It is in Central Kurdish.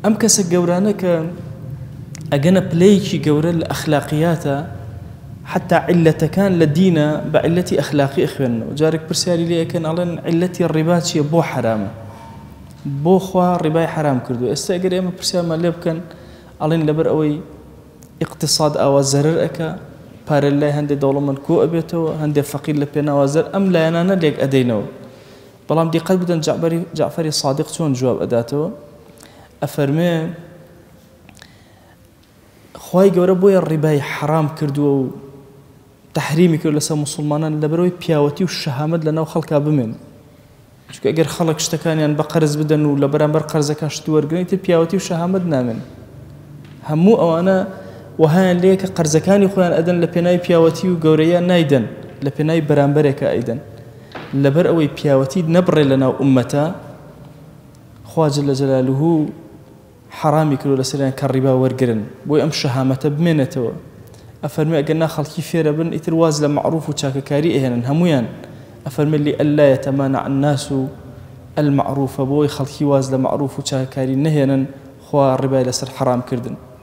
ئەم کەسە گەورانە کە ئەگەنە پلەیەکی گەورە لە ئەخلاقیاتە حتا عیلەتەکان لە دینە بە عیلەتی ئەخلاقی ئەخوێننەوە. جارێک پرسیاری لێ ئەکەن ئەڵێن عیلەتی ڕیبا چییە بۆ حەرامە؟ بۆ خوا ڕیبای حەرام کردووە؟ ئێستا ئەگەر ئێمە پرسیارمان لێ بکەن ئەڵێن لەبەر ئەوەی ئیقتیساد ئاوا زەرەر ئەکا، پارە لای هەندێ دەوڵەمەند کۆ ئەبێتەوە، هەندێ فەقیر لە پێناوا زەر، ئەم لایەنانە لێک ئەدەینەوە. بەڵام دیقەت بدەن جەعفەری سادق چۆن جواب ئەداتەوە، ئەفەرموێ، خوای گەورە بۆیە ڕیبای حەرام کردووە و تەحریمی کردووە لەسەر موسڵمانان لەبەرئەوەی پیاوەتی و شەهامەت لەناو خەڵکا بمێنێ. چونکە ئەگەر خەڵک شتەکانیان بە قەرز بدەن و لە بەرامبەر قەرزەکە شت وەرگرن ئیتر پیاوەتی و شەهامەت نامێنێ. هەموو ئەوانە وەهایان لێیە کە قەرزەکانی خۆیان ئەدەن لە پێناوی پیاوەتی و گەورەییان نایدەن، لە پێناوی بەرامبەرێکا ئەیدەن. لەبەر ئەوەی پیاوەتیت نەبڕێ لەناو ئوممەتا، خوا جل جلالە حەرامی کردوە لەسەریان کە ڕیبا وەرگرن بۆی ئەم شەهامەتە بمێنێتەوە ئەفەرموێ ئەگەر نا خەڵکی فێرەبن ئیتر واز لە مەعروف و چاکەکاری ئەهێنن هەموویان ئەفەرموێ لئلا یتمانع الناس المعروف بۆی خەڵکی واز لە مەعروف و چاکەکاری نەهێنن خوا ڕیبای لەسەر حەرام کردن.